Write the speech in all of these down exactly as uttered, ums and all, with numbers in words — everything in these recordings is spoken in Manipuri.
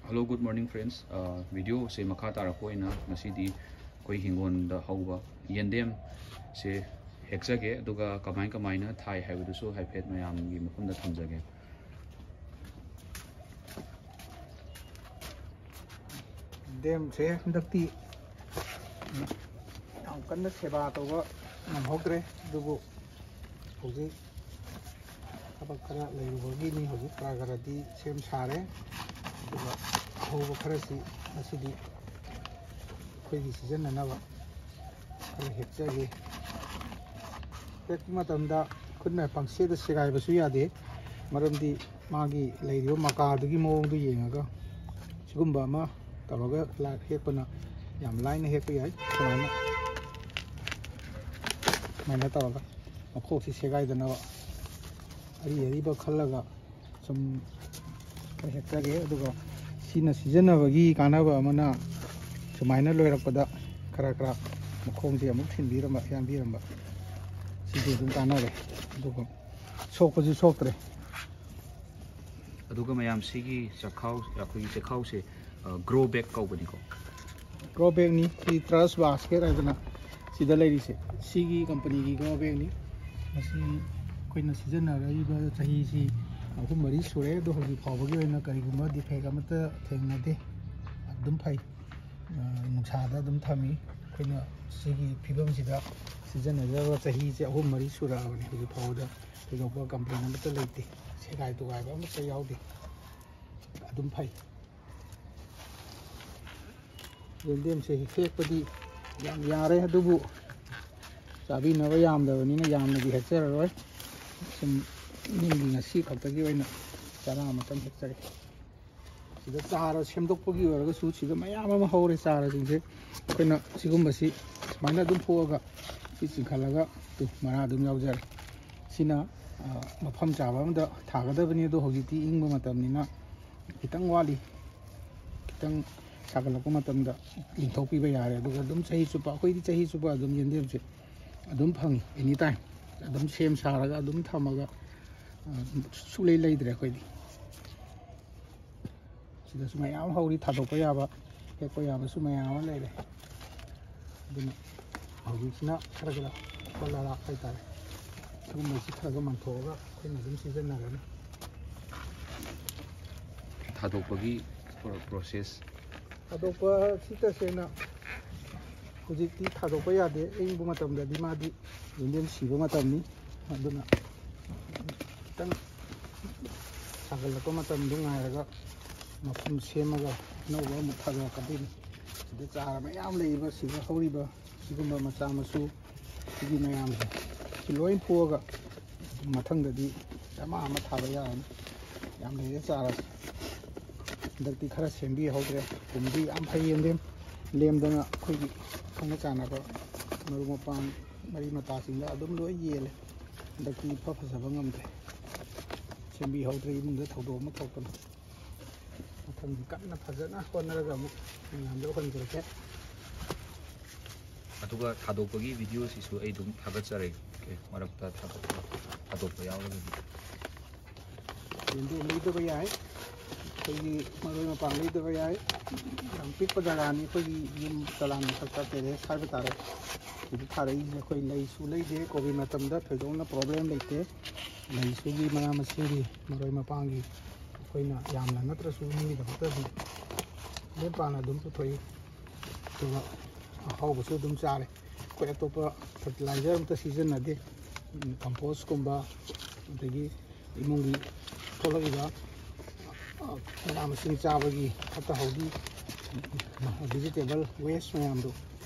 Hello, good morning, friends. ꯚꯤꯗꯤꯑꯣꯁꯦ ꯃꯈꯥ ꯇꯥꯔꯛꯄ ꯑꯣꯏꯅ ꯉꯁꯤꯗꯤ ꯑꯩꯈꯣꯏ ꯍꯤꯡꯒꯣꯜꯗ ꯍꯧꯕ ꯌꯦꯟꯗꯦꯝꯁꯦ ꯍꯦꯛꯆꯒꯦ, ꯑꯗꯨꯒ ꯀꯃꯥꯏ ꯀꯃꯥꯏꯅ ꯊꯥꯏ ꯍꯥꯏꯕꯗꯨꯁꯨ ꯍꯥꯏꯐꯦꯠ ꯃꯌꯥꯝꯒꯤ ꯃꯐꯝꯗ ꯊꯝꯖꯒꯦ꯫ ꯗꯦꯝꯁꯦ ꯍꯟꯗꯛꯇꯤ ꯌꯥꯝ ꯀꯟꯅ ꯁꯦꯕꯥ ꯇꯧꯕ ꯉꯝꯍꯧꯗ꯭ꯔꯦ, ꯑꯗꯨꯕꯨ ꯍꯧꯖꯤꯛ ꯊꯕꯛ ꯈꯔ ꯂꯩꯔꯨꯕꯒꯤꯅꯤ꯫ ꯍꯧꯖꯤꯛ ꯈꯔ ꯈꯔꯗꯤ ꯁꯦꯝ ꯁꯥꯔꯦ, ꯑꯗꯨꯒ ꯑꯍꯧꯕ ꯈꯔꯁꯤ ꯉꯁꯤꯗꯤ ꯑꯩꯈꯣꯏꯒꯤ ꯁꯤꯖꯤꯟꯅꯅꯕ ꯈꯔ ꯍꯦꯛꯆꯒꯦ꯫ ꯍꯦꯛꯄ ꯃꯇꯝꯗ ꯈꯨꯠꯅ ꯄꯪꯁꯦꯗ ꯁꯦꯒꯥꯏꯕꯁꯨ ꯌꯥꯗꯦ, ꯃꯔꯝꯗꯤ ꯃꯥꯒꯤ ꯂꯩꯔꯤꯕ ꯃꯀꯥꯗꯨꯒꯤ ꯃꯑꯣꯡꯗꯨ ꯌꯦꯡꯉꯒ ꯁꯤꯒꯨꯝꯕ ꯑꯃ ꯇꯧꯔꯒ ꯂꯥ-, ꯍꯦꯛꯄꯅ ꯌꯥꯝ ꯂꯥꯏꯅ ꯍꯦꯛꯄ ꯌꯥꯏ꯫ ꯁꯨꯃꯥꯏꯅ, ꯁꯨꯃꯥꯏꯅ ꯇꯧꯔꯒ ꯃꯈꯣꯛꯁꯤ ꯁꯦꯒꯥꯏꯗꯅꯕ ꯑꯔꯤ ꯑꯔꯤꯕ ꯈꯜꯂꯒ ꯁꯨꯝ ꯈꯔ ꯍꯦꯛꯆꯒꯦ꯫ ꯑꯗꯨꯒ ꯁꯤꯅ ꯁꯤꯖꯤꯟꯅꯕꯒꯤ ꯀꯥꯟꯅꯕ ꯑꯃꯅ, ꯁꯨꯃꯥꯏꯅ ꯂꯣꯏꯔꯛꯄꯗ ꯈꯔ ꯈꯔ ꯃꯈꯣꯡꯁꯦ ꯑꯃꯨꯛ ꯊꯤꯟꯕꯤꯔꯝꯕ, ꯌꯥꯟꯕꯤꯔꯝꯕ, ꯁꯤꯁꯨ ꯑꯗꯨꯝ ꯀꯥꯟꯅꯔꯦ꯫ ꯑꯗꯨꯒ ꯁꯣꯛꯄꯁꯨ ꯁꯣꯛꯇ꯭ꯔꯦ꯫ ꯑꯗꯨꯒ ꯃꯌꯥꯝ, ꯁꯤꯒꯤ ꯆꯥꯛꯈꯥꯎ, ꯑꯩꯈꯣꯏꯒꯤ ꯆꯦꯛꯈꯥꯎꯁꯦ ꯒ꯭ꯔꯣ ꯕꯦꯛ ꯀꯧꯕꯅꯤꯀꯣ꯫ ꯒ꯭ꯔꯣ ꯕꯦꯛꯅꯤ꯫ ꯁꯤ ꯇ꯭ꯔꯁ ꯕꯥꯁꯀꯦꯠ ꯍꯥꯏꯗꯅ ꯁꯤꯗ ꯂꯩꯔꯤꯁꯦ, ꯁꯤꯒꯤ ꯀꯝꯄꯅꯤꯒꯤ ꯒ꯭ꯔꯣ ꯕꯦꯛꯅꯤ꯫ ꯃꯁꯤ ꯑꯩꯈꯣꯏꯅ ꯁꯤꯖꯤꯟꯅꯔꯛꯏꯕ ꯆꯍꯤꯁꯤ ꯑꯍꯨꯝ ꯃꯔꯤ ꯁꯨꯔꯦ, ꯑꯗꯣ ꯍꯧꯖꯤꯛ ꯐꯥꯎꯕꯒꯤ ꯑꯣꯏꯅ ꯀꯔꯤꯒꯨꯝꯕ ꯗꯤꯐꯦꯛ ꯑꯃꯠꯇ ꯊꯦꯡꯅꯗꯦ꯫ ꯑꯗꯨꯝ ꯐꯩ꯫ ꯑ, ꯅꯨꯡꯁꯥꯗ ꯑꯗꯨꯝ ꯊꯝꯃꯤ꯫ ꯑꯩꯈꯣꯏꯅ ꯁꯤꯒꯤ ꯐꯤꯕꯝꯁꯤꯗ ꯁꯤꯖꯤꯟꯅꯖꯕ ꯆꯍꯤꯁꯦ ꯑꯍꯨꯝ ꯃꯔꯤ ꯁꯨꯔꯛꯑꯕꯅꯤ꯫ ꯍꯧꯖꯤꯛ ꯐꯥꯎꯕꯗ ꯊꯣꯏꯗꯣꯛꯄ ꯀꯝꯄ꯭ꯂꯦꯟ ꯑꯃꯠꯇ ꯂꯩꯇꯦ꯫ ꯁꯦꯒꯥꯏ ꯇꯨꯒꯥꯏꯕ ꯑꯃꯠꯇ ꯌꯥꯎꯗꯦ꯫ ꯑꯗꯨꯝ ꯐꯩ꯫ ꯌꯦꯟꯗꯦꯝꯁꯦ ꯍꯦꯛꯄꯗꯤ ꯌꯥꯝ ꯌꯥꯔꯦ, ꯑꯗꯨꯕꯨ ꯆꯥꯕꯤꯅꯕ ꯌꯥꯝꯗꯕꯅꯤꯅ ꯌꯥꯝꯅꯗꯤ ꯍꯦꯛꯆꯔꯔꯣꯏ꯫ ꯁꯨꯝ ꯌꯨꯝꯒꯤ ꯉꯁꯤ ꯈꯛꯇꯒꯤ ꯑꯣꯏꯅ ꯆꯔꯥ ꯑꯃꯇꯪ ꯍꯦꯛꯆꯒꯦ꯫ ꯁꯤꯗ ꯆꯥꯔ ꯁꯦꯝꯗꯣꯛꯄꯒꯤ ꯑꯣꯏꯔꯒꯁꯨ ꯁꯤꯗ ꯃꯌꯥꯝ ꯑꯃ ꯍꯧꯔꯦ꯫ ꯆꯥꯔꯁꯤꯡꯁꯦ ꯑꯩꯈꯣꯏꯅ ꯁꯤꯒꯨꯝꯕꯁꯤ ꯁꯨꯃꯥꯏꯅ ꯑꯗꯨꯝ ꯐꯨꯛꯑꯒ ꯁꯤ ꯆꯤꯡꯈꯠꯂꯒ ꯇꯨ ꯃꯔꯥ ꯑꯗꯨꯝ ꯌꯥꯎꯖꯔꯦ꯫ ꯁꯤꯅ, ꯑ, ꯃꯐꯝ ꯆꯥꯕ ꯑꯃꯗ ꯊꯥꯒꯗꯕꯅꯤ, ꯑꯗꯣ ꯍꯧꯖꯤꯛꯇꯤ ꯏꯪꯕ ꯃꯇꯝꯅꯤꯅ ꯈꯤꯇꯪ ꯋꯥꯠꯂꯤ꯫ ꯈꯤꯇꯪ ꯁꯥꯒꯠꯂꯛꯄ ꯃꯇꯝꯗ ꯂꯤꯡꯊꯣꯛꯄꯤꯕ ꯌꯥꯔꯦ꯫ ꯑꯗꯨꯒ ꯑꯗꯨꯝ ꯆꯍꯤ ꯆꯨꯞꯄ, ꯑꯩꯈꯣꯏꯗꯤ ꯆꯍꯤ ꯆꯨꯞꯄ ꯑꯗꯨꯝ ꯌꯦꯟꯗꯦꯝꯁꯦ ꯑꯗꯨꯝ ꯐꯪꯉꯤ, ꯑꯦꯅꯤ ꯇꯥꯏꯝ꯫ ꯑꯗꯨꯝ ꯁꯦꯝ ꯁꯥꯔꯒ ꯑꯗꯨꯝ ꯊꯝꯃꯒ, ꯑ, ꯁꯨꯛꯂꯩ ꯂꯩꯗ꯭ꯔꯦ ꯑꯩꯈꯣꯏꯗꯤ꯫ ꯁꯤꯗꯁꯨ ꯃꯌꯥꯝ ꯍꯧꯔꯤ, ꯊꯥꯗꯣꯛꯄ ꯌꯥꯕ, ꯍꯦꯛꯄ ꯌꯥꯕꯁꯨ ꯃꯌꯥꯝ ꯑꯃ ꯂꯩꯔꯦ꯫ ꯑꯗꯨꯅ ꯍꯧꯖꯤꯛꯁꯤꯅ ꯈꯔ ꯈꯔ ꯀꯣꯂꯥꯂꯥꯛ ꯍꯥꯏꯇꯥꯔꯦ, ꯁꯤꯒꯨꯝꯕꯁꯤ ꯈꯔ ꯈꯔ ꯃꯟꯊꯣꯛꯑꯒ ꯑꯩꯈꯣꯏꯅ ꯑꯗꯨꯝ ꯁꯤꯖꯤꯟꯅꯔꯅꯤ꯫ ꯊꯥꯗꯣꯛꯄꯒꯤ ꯄ꯭ꯔꯣꯁꯦꯁ꯫ ꯊꯥꯗꯣꯛꯄ ꯁꯤ ꯇꯁꯦꯡꯅ ꯍꯧꯖꯤꯛꯇꯤ ꯊꯥꯗꯣꯛꯄ ꯌꯥꯗꯦ꯫ ꯑꯏꯪꯕ ꯃꯇꯝꯗꯗꯤ ꯃꯥꯗꯤ ꯌꯦꯟꯗꯦꯝ ꯁꯤꯕ ꯃꯇꯝꯅꯤ꯫ ꯑꯗꯨꯅ ꯈꯤꯇꯪ ꯁꯥꯒꯠꯂꯛꯄ ꯃꯇꯝꯗꯣ ꯉꯥꯏꯔꯒ ꯃꯄꯨꯝ ꯁꯦꯝꯃꯒ ꯑꯅꯧꯕ ꯑꯃꯨꯛ ꯊꯥꯗꯣꯔꯛꯀꯗꯣꯏꯅꯤ꯫ ꯁꯤꯗ ꯆꯥꯔ ꯃꯌꯥꯝ ꯂꯩꯔꯤꯕ, ꯁꯤꯗ ꯍꯧꯔꯤꯕ ꯁꯤꯒꯨꯝꯕ ꯃꯆꯥ ꯃꯁꯨ ꯁꯤꯒꯤ ꯃꯌꯥꯝꯁꯦ ꯁꯤ ꯂꯣꯏ ꯐꯨꯛꯑꯒ ꯃꯊꯪꯗꯗꯤ ꯗꯃꯥ ꯑꯃ ꯊꯥꯕ ꯌꯥꯔꯅꯤ꯫ ꯌꯥꯝ ꯂꯩꯔꯦ ꯆꯥꯔꯁꯦ꯫ ꯍꯟꯗꯛꯇꯤ ꯈꯔ ꯁꯦꯝꯕꯤꯍꯧꯗ꯭ꯔꯦ꯫ ꯀꯨꯝꯗꯤ ꯌꯥꯝ ꯐꯩ ꯌꯦꯟꯗꯦꯝ꯫ ꯂꯦꯝꯗꯅ ꯑꯩꯈꯣꯏꯒꯤ ꯈꯪꯅ ꯆꯥꯟꯅꯕ ꯃꯔꯨꯞ ꯃꯄꯥꯡ ꯃꯔꯤ ꯃꯇꯥꯁꯤꯡꯗ ꯑꯗꯨꯝ ꯂꯣꯏ ꯌꯦꯜꯂꯦ꯫ ꯍꯟꯗꯛꯇꯤ ꯏꯐ ꯐꯖꯕ ꯉꯝꯗ꯭ꯔꯦ꯫ ꯁꯦꯝꯕꯤꯍꯧꯗ꯭ꯔꯦ ꯏꯃꯨꯡꯗ ꯊꯧꯗꯣꯛ ꯑꯃ ꯊꯣꯛꯇꯅ꯫ ꯃꯊꯪꯗꯤ ꯀꯟꯅ ꯐꯖꯅ ꯍꯣꯠꯅꯔꯒ ꯑꯃꯨꯛ ꯃꯌꯥꯝꯗ ꯎꯍꯟꯖꯔꯛꯀꯦ꯫ ꯑꯗꯨꯒ ꯊꯥꯗꯣꯛꯄꯒꯤ ꯚꯤꯗꯤꯑꯣꯁꯤꯁꯨ ꯑꯩ ꯑꯗꯨꯝ ꯊꯥꯒꯠꯆꯔꯛꯀꯦ, ꯃꯔꯛꯇ ꯊꯥꯗꯣꯛꯄ ꯊꯥꯗꯣꯛꯄ ꯌꯥꯎꯔꯒꯗꯤ꯫ ꯌꯦꯟꯗꯦꯝ ꯂꯩꯗꯕ ꯌꯥꯏ, ꯑꯩꯈꯣꯏꯒꯤ ꯃꯔꯣꯏ ꯃꯄꯥꯡ ꯂꯩꯗꯕ ꯌꯥꯏ꯫ ꯌꯥꯝ ꯄꯤꯛꯄ ꯖꯒꯥꯅꯤ, ꯑꯩꯈꯣꯏꯒꯤ ꯌꯨꯝ ꯗꯣꯂꯥꯟ ꯃꯊꯛꯇ ꯇꯦꯔꯦꯁ ꯍꯥꯏꯕ ꯇꯥꯔꯦ꯫ ꯁꯤꯗ ꯊꯥꯔꯛꯏꯁꯦ ꯑꯩꯈꯣꯏ ꯂꯩꯁꯨ ꯂꯩꯗꯦ꯫ ꯀꯣꯕꯤ ꯃꯇꯝꯗ ꯊꯣꯏꯗꯣꯛꯅ ꯄ꯭ꯔꯣꯕ꯭ꯂꯦꯝ ꯂꯩꯇꯦ꯫ ꯂꯩꯁꯨꯒꯤ ꯃꯅꯥ ꯃꯁꯤꯡꯒꯤ ꯃꯔꯣꯏ ꯃꯄꯥꯡꯒꯤ ꯑꯩꯈꯣꯏꯅ ꯌꯥꯝꯅ ꯅꯠꯇ꯭ꯔꯁꯨ ꯃꯤꯒꯤꯗꯃꯛꯇ ꯑꯗꯨꯝ ꯂꯦꯝ ꯄꯥꯅ ꯑꯗꯨꯝ ꯄꯨꯊꯣꯛꯏ꯫ ꯑꯗꯨꯒ ꯑꯍꯥꯎꯕꯁꯨ ꯑꯗꯨꯝ ꯆꯥꯔꯦ꯫ ꯑꯩꯈꯣꯏ ꯑꯇꯣꯞꯄ ꯐꯔꯇꯤꯂꯥꯏꯖꯔ ꯑꯝꯇ ꯁꯤꯖꯤꯟꯅꯗꯦ꯫ ꯎꯝ, ꯀꯝꯄꯣꯁꯀꯨꯝꯕ, ꯑꯗꯒꯤ ꯏꯃꯨꯡꯒꯤ ꯊꯣꯛꯂꯛꯏꯕ, ꯑ, ꯃꯅꯥ ꯃꯁꯤꯡ ꯆꯥꯕꯒꯤ ꯐꯠꯇ ꯍꯥꯎꯗꯤ, ꯚꯤꯖꯤꯇꯦꯕꯜ ꯋꯦꯁ ꯃꯌꯥꯝꯗꯣ,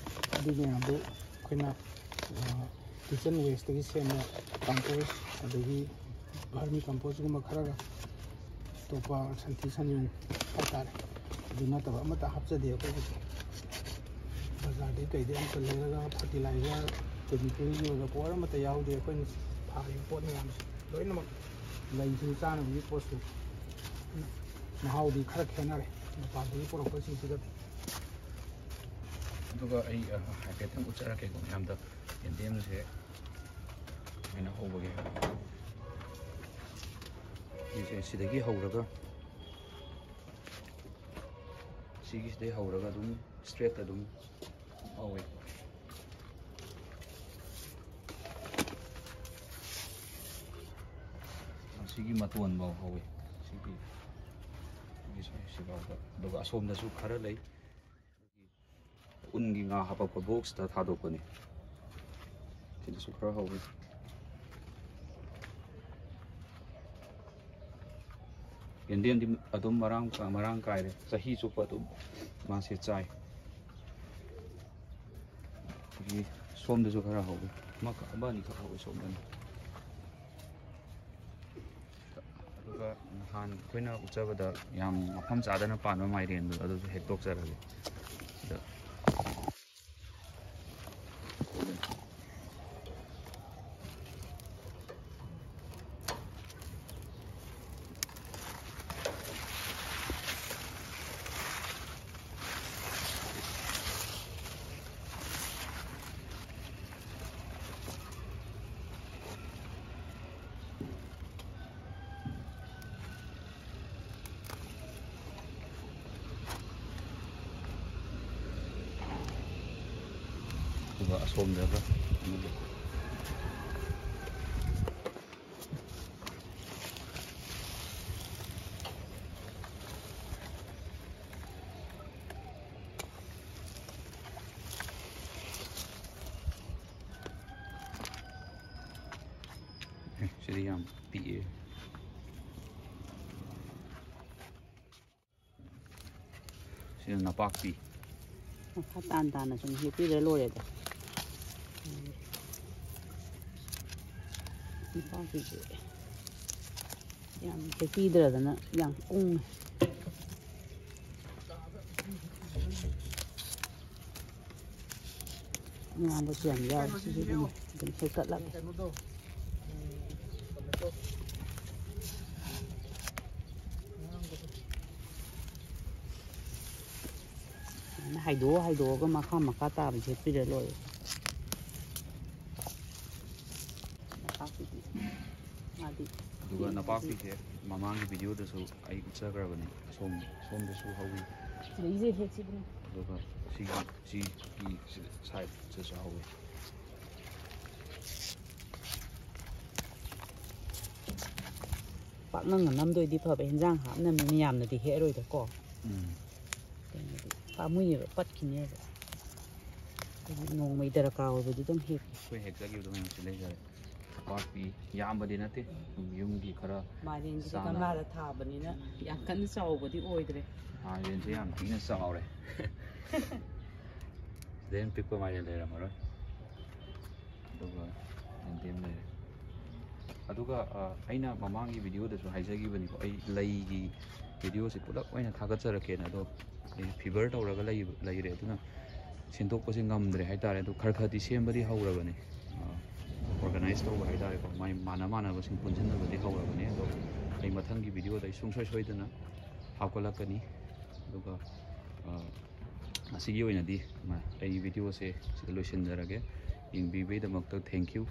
ꯑꯗꯨ ꯃꯌꯥꯝꯗꯣ ꯑꯩꯈꯣꯏꯅ, ꯑ, ꯀꯤꯠꯆꯟ ꯋꯦꯁꯇꯒꯤ ꯁꯦꯝꯕ ꯀꯝꯄꯣꯁ, ꯑꯗꯒꯤ ꯚꯔꯃꯤ ꯀꯝꯄꯣꯁꯀꯨꯝꯕ ꯈꯔꯒ, ꯑꯇꯣꯞꯄ ꯁꯟꯊꯤ ꯁꯟꯌꯨꯡ ꯍꯥꯏꯇꯥꯔꯦ, ꯑꯗꯨ ꯅꯠꯇꯕ ꯑꯃꯠꯇ ꯍꯥꯞꯆꯗꯦ ꯑꯩꯈꯣꯏꯒꯤꯗꯤ꯫ ꯕꯖꯥꯔꯗꯒꯤ ꯀꯩꯗꯒꯤ ꯑꯃꯠꯇ ꯂꯩꯔꯒ ꯐꯔꯇꯤꯂꯥꯏꯖꯔ, ꯀꯦꯃꯤꯀꯦꯜꯒꯤ ꯑꯣꯏꯕ ꯄꯣꯠ ꯑꯃꯠꯇ ꯌꯥꯎꯗꯦ ꯑꯩꯈꯣꯏꯅ ꯊꯥꯔꯤꯕ ꯄꯣꯠ ꯃꯌꯥꯝꯁꯦ ꯂꯣꯏꯅꯃꯛ ꯂꯩꯁꯤꯡ ꯆꯥꯅꯕꯒꯤ ꯄꯣꯠꯁꯨ꯫ ꯃꯍꯥꯎꯗꯤ ꯈꯔ ꯈꯦꯠꯅꯔꯦ ꯃꯄꯥꯟꯗꯒꯤ ꯄꯨꯔꯛꯄꯁꯤꯡꯁꯤꯒꯗꯤ꯫ ꯑꯗꯨꯒ ꯑꯩ, ꯑ, ꯍꯥꯏꯐꯦꯠꯇꯪ ꯎꯠꯆꯔꯛꯀꯦꯀꯣ ꯃꯌꯥꯝꯗ, ꯌꯦꯟꯗꯦꯝꯁꯦ ꯀꯃꯥꯏꯅ ꯍꯧꯕꯒꯦ ꯍꯥꯏꯕꯗꯣ꯫ ꯁꯤꯁꯦ ꯁꯤꯗꯒꯤ ꯍꯧꯔꯒ ꯁꯤꯒꯤꯁꯤꯗꯩ ꯍꯧꯔꯒ ꯑꯗꯨꯝ straight ꯑꯗꯨꯝ ꯍꯧꯋꯦ꯫ ꯁꯤꯒꯤ ꯃꯇꯣꯟꯐꯥꯎ ꯍꯧꯋꯦ꯫ ꯁꯤꯒꯤ, ꯁꯤꯒꯤ ꯁ꯭ꯋꯥꯏꯁꯤꯐꯥꯎꯗ꯫ ꯑꯗꯨꯒ ꯑꯁꯣꯝꯗꯁꯨ ꯈꯔ ꯂꯩ꯫ ꯎꯟꯒꯤ ꯉꯥ ꯍꯥꯄꯛꯄ boxꯇ ꯊꯥꯗꯣꯛꯄꯅꯤ꯫ ꯁꯤꯗꯁꯨ ꯈꯔ ꯍꯧꯋꯤ꯫ ꯌꯦꯟꯗꯦꯝꯗꯤ ꯑꯗꯨꯝ ꯃꯔꯥꯡ, ꯃꯔꯥꯡ ꯀꯥꯏꯔꯦ꯫ ꯆꯍꯤ ꯆꯨꯞꯄ ꯑꯗꯨꯝ ꯃꯥꯁꯦ ꯆꯥꯏ꯫ ꯑꯗꯒꯤ ꯁꯣꯝꯗꯁꯨ ꯈꯔ ꯍꯧꯋꯤ꯫ ꯑꯃꯈꯛ, ꯑꯃ ꯑꯅꯤꯈꯛ ꯍꯧꯋꯤ ꯁꯣꯝꯗꯅ꯫ ꯑꯗꯨꯒ ꯅꯍꯥꯟ ꯑꯩꯈꯣꯏꯅ ꯎꯠꯆꯕꯗ ꯌꯥꯝ ꯃꯐꯝ ꯆꯥꯗꯅ ꯄꯥꯟꯕ ꯃꯥꯏꯔꯦꯟꯗꯣ ꯑꯗꯨꯁꯨ ꯍꯦꯛꯇꯣꯛꯆꯔꯒꯦ꯫ ꯑꯗ ꯑꯗꯨꯒ ꯑꯁꯣꯝꯗꯒ ꯑꯃ ꯂꯩ꯫ ꯑꯦ, ꯁꯤꯗꯤ ꯌꯥꯝ ꯄꯤꯛꯑꯦ꯫ ꯁꯤꯅ ꯅꯄꯥꯛꯄꯤ꯫ ꯃꯈꯥ ꯇꯥꯟ ꯇꯥꯅ ꯁꯨꯝ ꯍꯦꯛꯄꯤꯔ ꯂꯣꯏꯔꯦꯗ꯫ ꯅꯄꯥꯛꯄꯤꯁꯦ ꯌꯥꯝ ꯍꯦꯛꯄꯤꯗ꯭ꯔꯗꯅ ꯌꯥꯝ ꯀꯨꯡꯉꯦ꯫ ꯑꯉꯥꯡꯕꯁꯨ ꯌꯥꯝ ꯌꯥꯎꯋꯦ꯫ ꯁꯤꯁꯨ ꯑꯗꯨꯝ, ꯑꯗꯨꯝ ꯍꯦꯛꯇꯠꯂꯒꯦ꯫ ꯁꯨꯃꯥꯏꯅ ꯍꯥꯏꯗꯣꯛꯑ ꯍꯥꯏꯗꯣꯛꯑꯒ ꯃꯈꯥ ꯃꯈꯥ ꯇꯥꯕꯁꯦ ꯍꯦꯛꯄꯤꯔ ꯂꯣꯏꯔꯦ꯫ ꯅꯄꯥꯛꯄꯤꯗꯤ ꯃꯥꯗꯤ ꯑꯗꯨꯒ ꯅꯄꯥꯛꯄꯤꯁꯦ ꯃꯃꯥꯡꯒꯤ videoꯗꯁꯨ ꯑꯩ ꯎꯠꯆꯈ꯭ꯔꯕꯅꯤ꯫ ꯑꯁꯣꯝ, ꯁꯣꯝꯗꯁꯨ ꯍꯧꯋꯤ꯫ ꯁꯤꯗꯩꯁꯦ ꯍꯦꯛꯁꯤꯕꯨꯅꯦ꯫ ꯑꯗꯨꯒ ꯁꯤꯒꯤ ꯁꯤꯒꯤ ꯁꯥꯏꯗꯁꯤꯁꯨ ꯍꯧꯋꯦ꯫ ꯄꯥꯛꯅꯝꯒ ꯅꯝꯗꯣꯏꯗꯤ ꯐꯕ, ꯍꯦꯟꯖꯥꯡ ꯍꯥꯞꯅꯕꯅꯤꯅ ꯌꯥꯝꯅꯗꯤ ꯍꯦꯛꯑꯔꯣꯏꯗꯀꯣ꯫ ꯎꯝ꯫ ꯀꯩꯅꯣꯗꯤ ꯄꯥꯝꯃꯨꯏꯌꯦꯕ, ꯄꯠꯈꯤꯅꯦꯕ꯫ ꯑꯗꯨꯗꯤ ꯅꯣꯡꯃꯩ ꯗꯔꯀꯥꯔ ꯑꯣꯏꯕꯗꯤ ꯑꯗꯨꯝ ꯍꯦꯛ꯫ ꯑꯩꯈꯣꯏ ꯍꯦꯛꯆꯈꯤꯕꯗꯣ ꯃꯌꯥꯝꯁꯤ ꯂꯩꯖꯔꯦ꯫ ꯄꯥꯛꯄꯤ ꯌꯥꯝꯕꯗꯤ ꯅꯠꯇꯦ, ꯁꯨꯝ ꯌꯨꯝꯒꯤ ꯈꯔ ꯃꯥꯏꯔꯦꯟꯁꯤꯗꯤ ꯆꯥꯅꯕ꯫ ꯒꯝꯂꯥꯗ ꯊꯥꯕꯅꯤꯅ ꯌꯥꯝ ꯀꯟꯅ ꯆꯥꯎꯕꯗꯤ ꯑꯣꯏꯗ꯭ꯔꯦ꯫ ꯃꯥꯏꯔꯦꯟꯁꯦ ꯌꯥꯝ ꯊꯤꯅ ꯆꯥꯎꯔꯦ꯫ ꯁꯤꯗꯩ ꯍꯦꯟꯅ ꯄꯤꯛꯄ ꯃꯥꯏꯔꯦꯟ ꯂꯩꯔꯝꯃꯔꯣꯏ꯫ ꯑꯗꯨꯒ ꯌꯦꯟꯗꯦꯝ ꯂꯩꯔꯦ꯫ ꯑꯗꯨꯒ ꯑ, ꯑꯩꯅ ꯃꯃꯥꯡꯒꯤ ꯚꯤꯗꯤꯑꯣꯗꯁꯨ ꯍꯥꯏꯖꯈꯤꯕꯅꯤꯀꯣ, ꯑꯩ ꯂꯩꯒꯤ ꯚꯤꯗꯤꯑꯣꯁꯦ ꯄꯨꯂꯞ ꯑꯣꯏꯅ ꯊꯥꯒꯠꯆꯔꯛꯀꯦꯅ꯫ ꯑꯗꯣ ꯑꯩ ꯐꯤꯚꯔ ꯇꯧꯔꯒ ꯂꯩꯕ ꯂꯩꯔꯦ, ꯑꯗꯨꯅ ꯁꯦꯝꯗꯣꯛꯄꯁꯦ ꯉꯝꯗ꯭ꯔꯦ ꯍꯥꯏꯇꯥꯔꯦ꯫ ꯑꯗꯣ ꯈꯔ ꯈꯔꯗꯤ ꯁꯦꯝꯕꯗꯤ ꯍꯧꯔꯕꯅꯦ, ꯑꯣꯔꯒꯅꯥꯏꯁ ꯇꯧꯕ ꯍꯥꯏꯇꯥꯔꯦꯀꯣ, ꯃꯥꯏ ꯃꯥꯟꯅ ꯃꯥꯟꯅꯕꯁꯤꯡ ꯄꯨꯟꯁꯤꯟꯅꯕꯗꯤ ꯍꯧꯔꯕꯅꯦ꯫ ꯑꯗꯣ ꯑꯩ ꯃꯊꯪꯒꯤ ꯚꯤꯗꯤꯑꯣꯗ ꯑꯩ ꯁꯨꯡꯁꯣꯏ ꯁꯣꯏꯗꯅ ꯍꯥꯞꯀꯠꯂꯛꯀꯅꯤ꯫ ꯑꯗꯨꯒ ꯑ, ꯉꯁꯤꯒꯤ ꯑꯣꯏꯅꯗꯤ ꯃ- ꯑꯩ ꯚꯤꯗꯤꯑꯣꯁꯦ ꯁꯤꯗ ꯂꯣꯏꯁꯤꯟꯖꯔꯒꯦ꯫ ꯌꯦꯡꯕꯤꯕꯩꯗꯃꯛꯇ thank you꯫